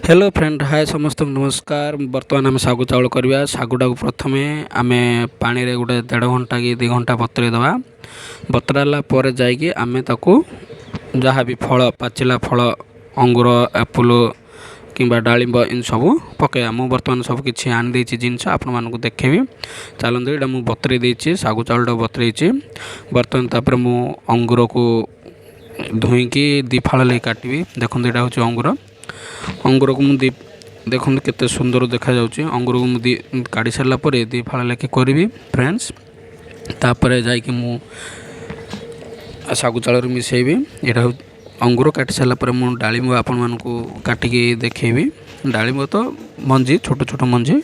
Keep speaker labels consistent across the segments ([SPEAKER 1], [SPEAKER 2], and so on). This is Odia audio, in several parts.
[SPEAKER 1] ହ୍ୟାଲୋ ଫ୍ରେଣ୍ଡ, ହାଏ ସମସ୍ତଙ୍କୁ ନମସ୍କାର। ବର୍ତ୍ତମାନ ଆମେ ଶାଗୁ ଚାଉଳ କରିବା। ଶାଗୁଟାକୁ ପ୍ରଥମେ ଆମେ ପାଣିରେ ଗୋଟେ ଦେଢ଼ ଘଣ୍ଟା କି 2 ଘଣ୍ଟା ବତୁରେଇ ଦେବା। ବତୁରାଇଲା ପରେ ଯାଇକି ଆମେ ତାକୁ ଯାହା ବି ଫଳ, ପାଚିଲା ଫଳ, ଅଙ୍ଗୁର, ଆପଲ୍ କିମ୍ବା ଡାଳିମ୍ବ ଏମିତି ସବୁ ପକାଇବା। ମୁଁ ବର୍ତ୍ତମାନ ସବୁ କିଛି ଆଣିଦେଇଛି ଜିନିଷ, ଆପଣମାନଙ୍କୁ ଦେଖେଇବି। ଚାଲନ୍ତୁ, ଏଇଟା ମୁଁ ବତୁରେଇ ଦେଇଛି, ଶାଗୁ ଚାଉଳଟାକୁ ବତୁରେଇଛି ବର୍ତ୍ତମାନ। ତାପରେ ମୁଁ ଅଙ୍ଗୁରକୁ ଧୋଇକି 2 ଫାଳ ଲେଖି କାଟିବି। ଦେଖନ୍ତୁ, ଏଇଟା ହେଉଛି ଅଙ୍ଗୁର। ଅଙ୍ଗୁରକୁ ମୁଁ ଦି ଦେଖନ୍ତୁ କେତେ ସୁନ୍ଦର ଦେଖାଯାଉଛି। ଅଙ୍ଗୁରକୁ ମୁଁ ଦି କାଢ଼ି ସାରିଲା ପରେ 2 ଫାଳ ଲେଖି କରିବି ଫ୍ରେଣ୍ଡସ୍। ତାପରେ ଯାଇକି ମୁଁ ଶାଗୁ ଚାଉଳରେ ମିଶାଇବି। ଏଇଟା ହେଉଛି ଅଙ୍ଗୁର। କାଟି ସାରିଲା ପରେ ମୁଁ ଡାଳିମ୍ବ ଆପଣମାନଙ୍କୁ କାଟିକି ଦେଖେଇବି। ଡାଳିମ୍ବ ତ ମଞ୍ଜି, ଛୋଟ ଛୋଟ ମଞ୍ଜି।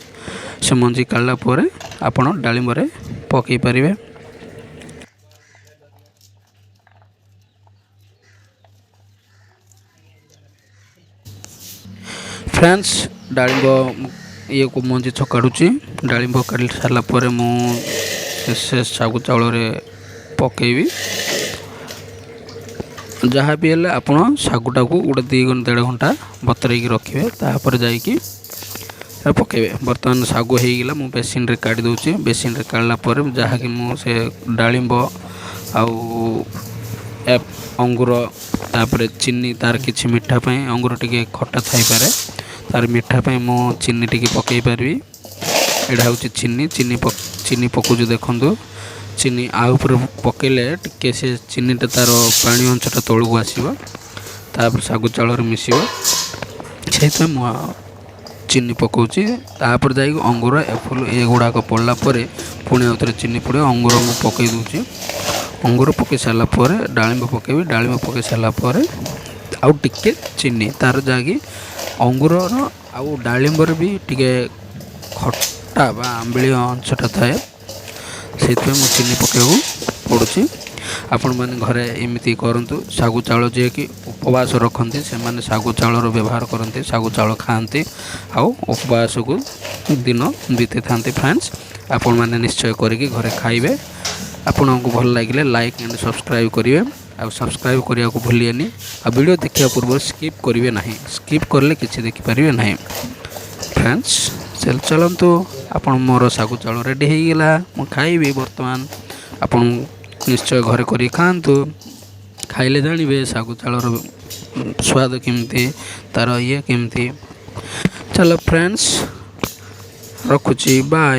[SPEAKER 1] ସେ ମଞ୍ଜି କାଢ଼ିଲା ପରେ ଆପଣ ଡାଳିମ୍ବରେ ପକାଇ ପାରିବେ। ଫ୍ରେଣ୍ଡସ୍, ଡାଳିମ୍ବ ଇଏକୁ ମଞ୍ଜି ଛକାଡ଼ୁଛି। ଡାଳିମ୍ବ କାଢ଼ି ସାରିଲା ପରେ ମୁଁ ସେ ଶାଗୁ ଚାଉଳରେ ପକାଇବି। ଯାହା ବି ହେଲେ ଆପଣ ଶାଗୁଟାକୁ ଗୋଟେ 2 ଦେଢ଼ ଘଣ୍ଟା ବତୁରେଇକି ରଖିବେ, ତାପରେ ଯାଇକି ପକାଇବେ। ବର୍ତ୍ତମାନ ଶାଗୁ ହେଇଗଲା, ମୁଁ ବେସିନରେ କାଢ଼ି ଦେଉଛି। ବେସିନରେ କାଢ଼ିଲା ପରେ ଯାହାକି ମୁଁ ସେ ଡାଳିମ୍ବ ଆଉ ଅଙ୍ଗୁର, ତାପରେ ଚିନି, ତାର କିଛି ମିଠା ପାଇଁ, ଅଙ୍ଗୁର ଟିକେ ଖଟା ଥାଇପାରେ, ତାର ମିଠା ପାଇଁ ମୁଁ ଚିନି ଟିକେ ପକାଇ ପାରିବି। ଏଇଟା ହେଉଛି ଚିନି। ଚିନି ପକାଉଛି ଦେଖନ୍ତୁ। ଚିନି ଆଉ ଉପରେ ପକାଇଲେ ଟିକେ ସେ ଚିନିଟା ତାର ପାଣି ଅଂଶଟା ତଳକୁ ଆସିବ, ତାପରେ ଶାଗୁ ଚାଉଳରେ ମିଶିବ। ସେଇଥିପାଇଁ ମୁଁ ଚିନି ପକାଉଛି। ତାପରେ ଯାଇକି ଅଙ୍ଗୁର, ଏପଲ୍ ଏଗୁଡ଼ାକ ପଡ଼ିଲା ପରେ ପୁଣି ଆଉ ଥରେ ଚିନି ପଡ଼ିବ। ଅଙ୍ଗୁର ମୁଁ ପକାଇ ଦେଉଛି। ଅଙ୍ଗୁର ପକାଇ ସାରିଲା ପରେ ଡାଳିମ୍ବ ପକାଇବି। ଡାଳିମ୍ବ ପକାଇ ସାରିଲା ପରେ ଆଉ ଟିକେ ଚିନି, ତାର ଯାହାକି ଅଙ୍ଗୁରର ଆଉ ଡାଳିମ୍ବରେ ବି ଟିକେ ଖଟା ବା ଆମ୍ବିଳିଆ ଅଂଶଟା ଥାଏ, ସେଇଥିପାଇଁ ମୁଁ ଚିନି ପକାଇବାକୁ ପଡ଼ୁଛି। ଆପଣମାନେ ଘରେ ଏମିତି କରନ୍ତୁ ଶାଗୁ ଚାଉଳ। ଯିଏକି ଉପବାସ ରଖନ୍ତି, ସେମାନେ ଶାଗୁ ଚାଉଳର ବ୍ୟବହାର କରନ୍ତି, ଶାଗୁ ଚାଉଳ ଖାଆନ୍ତି ଆଉ ଉପବାସକୁ ଦିନ ବିତେଇଥାନ୍ତି। ଫ୍ରେଣ୍ଡସ୍, ଆପଣମାନେ ନିଶ୍ଚୟ କରିକି ଘରେ ଖାଇବେ। ଆପଣଙ୍କୁ ଭଲ ଲାଗିଲେ ଲାଇକ୍ ଆଣ୍ଡ ସବସ୍କ୍ରାଇବ୍ କରିବେ, ଆଉ ସବସ୍କ୍ରାଇବ୍ କରିବାକୁ ଭୁଲିବେନି। ଆଉ ଭିଡ଼ିଓ ଦେଖିବା ପୂର୍ବରୁ ସ୍କିପ୍ କରିବେ ନାହିଁ, ସ୍କିପ୍ କଲେ କିଛି ଦେଖିପାରିବେ ନାହିଁ। ଫ୍ରେଣ୍ଡସ୍, ଚାଲନ୍ତୁ, ଆପଣ ମୋର ଶାଗୁ ଚାଉଳ ରେଡ଼ି ହେଇଗଲା, ମୁଁ ଖାଇବି ବର୍ତ୍ତମାନ। ଆପଣ ନିଶ୍ଚୟ ଘରେ କରିକି ଖାଆନ୍ତୁ, ଖାଇଲେ ଜାଣିବେ ଶାଗୁ ଚାଉଳର ସ୍ୱାଦ କେମିତି, ତାର ଇଏ କେମିତି। ଚାଲ ଫ୍ରେଣ୍ଡସ୍, ରଖୁଛି, ବାଏ।